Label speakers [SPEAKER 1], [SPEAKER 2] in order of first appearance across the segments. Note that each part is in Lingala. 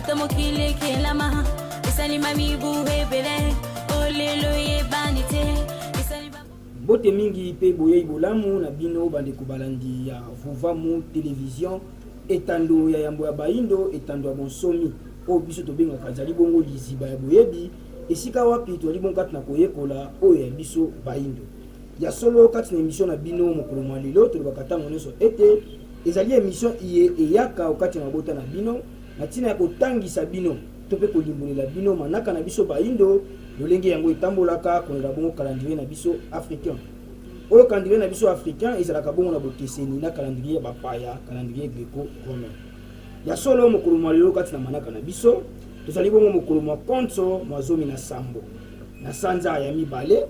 [SPEAKER 1] Uta mokili ekelama esalima mibu ebele olelo eyebani te esali ba
[SPEAKER 2] Mbote mingi pe boyei bolamu na bino bandeko balandi ya Vuvamu Television, etando ya yambo ya baindo, etando ya bonsomi oyo biso tobengaka ezali bongo liziba ya boyebi, esika wapi tozali bongo kati na koyekola oyo ya biso baindo. Ya solo kati na emission na bino mokolo mwa lelo tolobaka tango nionso ete ezali emission iye eyaka okati ya mabota na bino na tina ya kotangisa bino to pe kolimbolela bino manaka na biso baindo lolenge yango etambolaka kolanda bongo calendrier na biso africain. Oyo calendrier na biso africain ezalaka bongo na bokeseni na calendrier ya bapaya, calendrier greco-romain. Ya solo mokolo mwa lelo kati na manaka na biso tozali bongo mokolo mwa konso mwa 17 na sanza ya mibale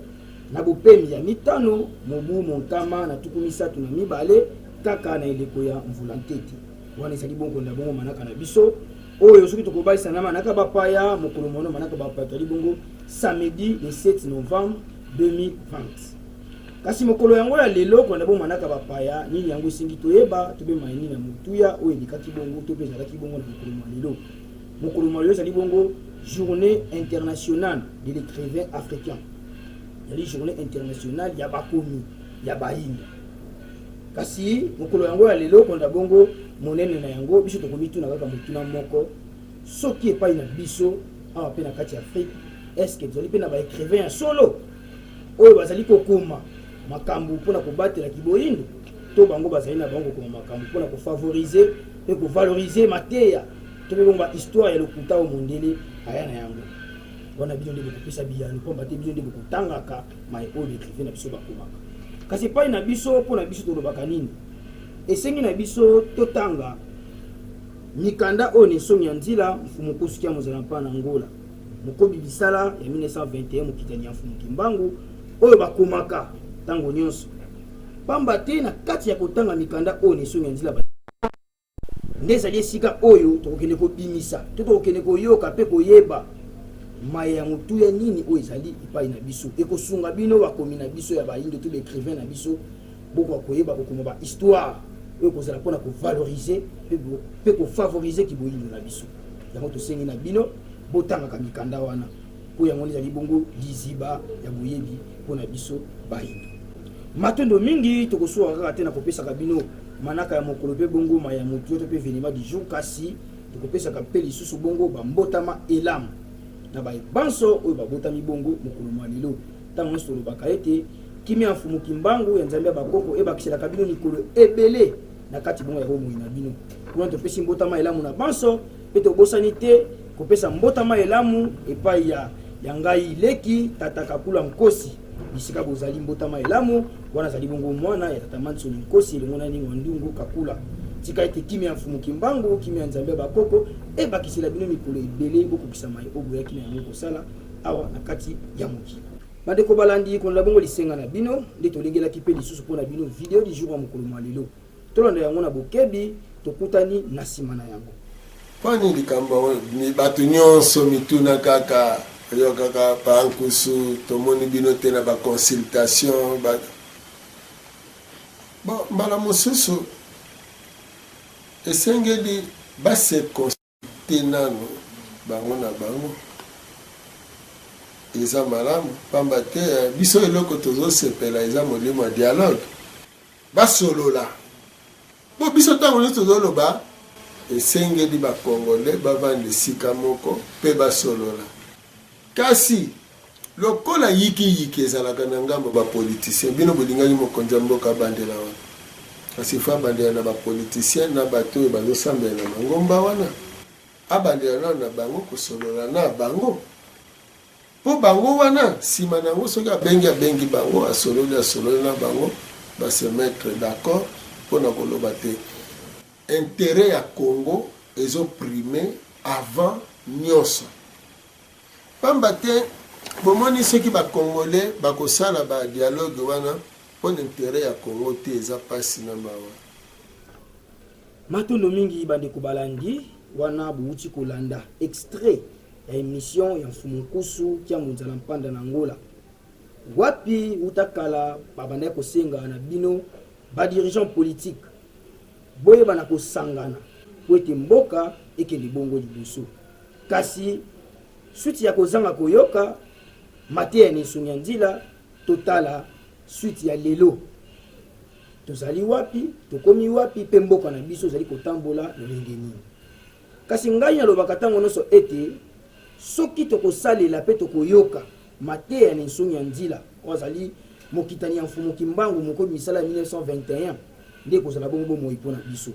[SPEAKER 2] Na bopemi ya mitano, mobu monkama na 32, kaka na eleko ya mvula ntete. Wana ezali bongo kolanda bongo manaka na biso oyo soki tokobalisa na manaka bapaya, mokolo mono manaka bapaya tozali bongo samedi le 7 novembre 2020. Kasi mokolo yango ya lelo kolanda bongo manaka bapaya, nini yango esengi toyeba, tobema nini na motuya oyo elekaki bongo to mpe ezalaki bongo na mokolo mwa lelo. Mokolo mwa lelo ezali bongo Journee internationale de l'ecrivain africain. Ezali journee internationale ya bakomi ya bayindo. Kasi mokolo yango ya lelo kolanda bongo monene na yango, biso tokomituna kaka motuna moko, soki epai na biso awa mpe na kati ya Afrique, est-ce que tozali mpe na ba ecrivain ya solo oyo bazali kokoma makambo mpo na kobatela kiboyindo, to bango bazali na bango kokoma makambo mpo na kofavoriser mpe kovaloriser mateya to mpe bongo ba histoire ya lokuta oyo mondele aya na yango? Wana bino nde bokopesa biyano, pamba te bino nde bokotangaka maye oyo ba ecrivain na biso bakomaka. Kasi epai na biso, mpo na biso tolobaka nini? Esengi na biso totanga mikanda oyo na esongi ya nzila Mfumu Nkusu Kia Mozala Mpana Ngola, mokobi bisala ya 1921, mokitani ya Mfumu Kimbangu, oyo bakomaka tango nyonso. Pamba te na kati ya kotanga mikanda oyo na esongi ya nzila, Nde ezali esika oyo tokokende kobimisa to tokokende koyoka mpe koyeba maye ya motuya nini oyo ezali epai na biso. Ekosunga bino bakomi na biso ya bayindo to ba ecrivain na biso bokoka koyeba kokoma ba histoire oyo ekozala mpo na ko valoriser mpe ko favoriser kiboyindo na biso. Yango tosengi na bino botangaka mikanda wana mpo yango nde ezali bongo liziba ya boyebi mpo na biso bayindo. Matondo mingi, tokosuka kaka te na kopesaka bino Manaka ya mokolo mpe bongo ma ya motuya to mpe evenement du jour, kasi tokopesaka mpe lisusu bongo ba mbotama elamu na baye banso oyo babotami bongo mokolo mwa lelo. Ntango nyonso tolobaka ete kimia ya Mfumu Kimbangu ya Nzambe ya bakoko ebakiselaka bino mikolo ebele na kati bongo ya bomoi na bino. Kuna topesi mbotama elamu na banso mpe tobosani te kopesa mbotama elamu epai ya ya ngai leki tata Kakula Nkosi. Bisika bozali mbotama elamu, wana azali bongo mwana ya tata Mansoni Nkosi elongo na Ningwa Ndungu Kakula. Tika ete kimia ya Mfumu Kimbangu, kimia ya Nzambe ya bakoko ebakisela bino mikolo ebele bokokisa maye oyo boyaki na yango kosala awa na kati ya mokili. Bandeko balandi, kolanda bongo lisenga na bino, nde tolengelaki mpe lisusu mpo na bino video du jour ya mokolo mwa lelo. Tolanda yango na bokebi, tokutani na sima na yango.
[SPEAKER 3] Mpo nini likambo yango bato nyonso mituna kaka oyokaka pa nkusu tomoni bino te na ba consultation ba bon mbala mosusu esengeli ba se te nanu bango na bango eza malamu pamba te biso eloko tozosepela eza molimo ya dialogue basolola po biso ntango nyonso tozoloba esengeli ba congolais bavanda esika moko pe basolola kasi Lokola yiki yiki ezalaka na ngambo ba politiciens, bino bolingaki mokonzi ya mboka abandela wana? Kasi il faut abandela na ba politiciens na bato oyo bazosambela na mangomba wana, abandela nano na bango kosolola na bango po bango wana sima na yango soki abengi abengi bango asololi asololi na bango ba se mettre d'accord po na koloba te interet ya Congo ezo primer avant nionso. Pamba te bomoni soki ba congolais bakosala ba dialogue wana pona interet ya Congo te eza pasi na mawa.
[SPEAKER 2] Matondo mingi bandeko balandi, wana bowuti kolanda extrait ya emission ya Mfumu Nkusu Kiambu Nzala Mpanda na Angola. Wapi wuta kala babandaki kosenga na bino ba dirigeants politiques boyeba na kosangana mpo ete mboka ekende bongo liboso. Kasi suite ya kozanga koyoka mateya na esongi ya nzila, totala suite ya lelo. Tozali wapi, tokomi wapi mpe mboka na biso ezali kotambola lolenge nini? Kasi ngai nalobaka ntango nyonso ete soki tokosalela mpe tokoyoka mateya na nsongi ya nzila oyo azali mokitani ya Mfumu Kimbangu mokobi misala ya 1921, nde ekozala bongo bomoi mpo na biso.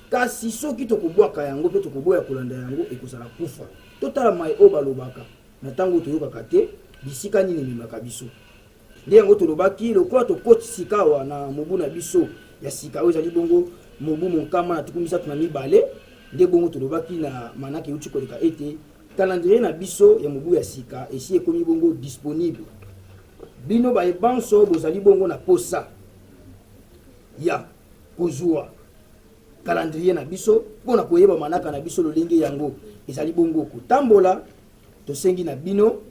[SPEAKER 2] Kasi soki tokobwaka yango mpe tokoboya kolanda yango, ekozala kufa. Totala maye oyo balobaka na ntango oyo toyokaka te bisika nini ememaka biso. Nde yango tolobaki, lokola tokoti sikawa na mobu na biso ya sika, oyo ezali bongo mobu monkama na 32, nde bongo tolobaki na manaka euti koleka ete calendrier na biso ya mobu ya sika esi ekomi bongo disponible. Bino baye banso bozali bongo na posa ya kozua calendrier na biso mpo na koyeba manaka na biso lolenge yango ezali bongo kotambola, Tosengi na bino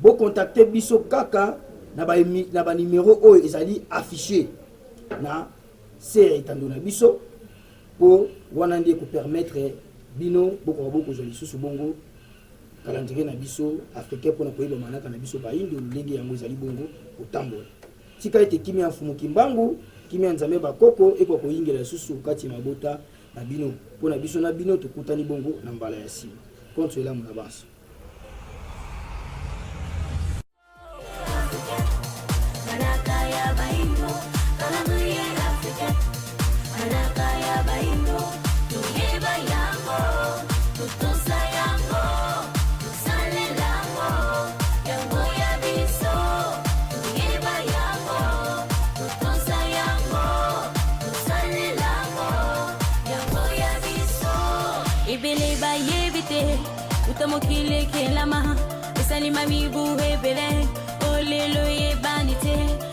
[SPEAKER 2] bo contacter biso kaka na ba na ba numero oyo ezali affiche na se ya etando na biso po wana nde ko permettre bino bokoka bokozwa lisusu bongo calendrier na biso africain pona koyeba manaka na biso bayindo lolenge yango ezali bongo kotambola. Tika ete kimia ya Mfumu Kimbangu, kimia ya Nzambe bakoko ekoka koyingela lisusu kati ya mabota na bino. Mpo na biso na bino tokutani bongo na mbala ya sima. Konso elamu na banso.
[SPEAKER 1] Ebele bayebi te uta mokili ekelama esalima mibu ebele olelo eyebani te.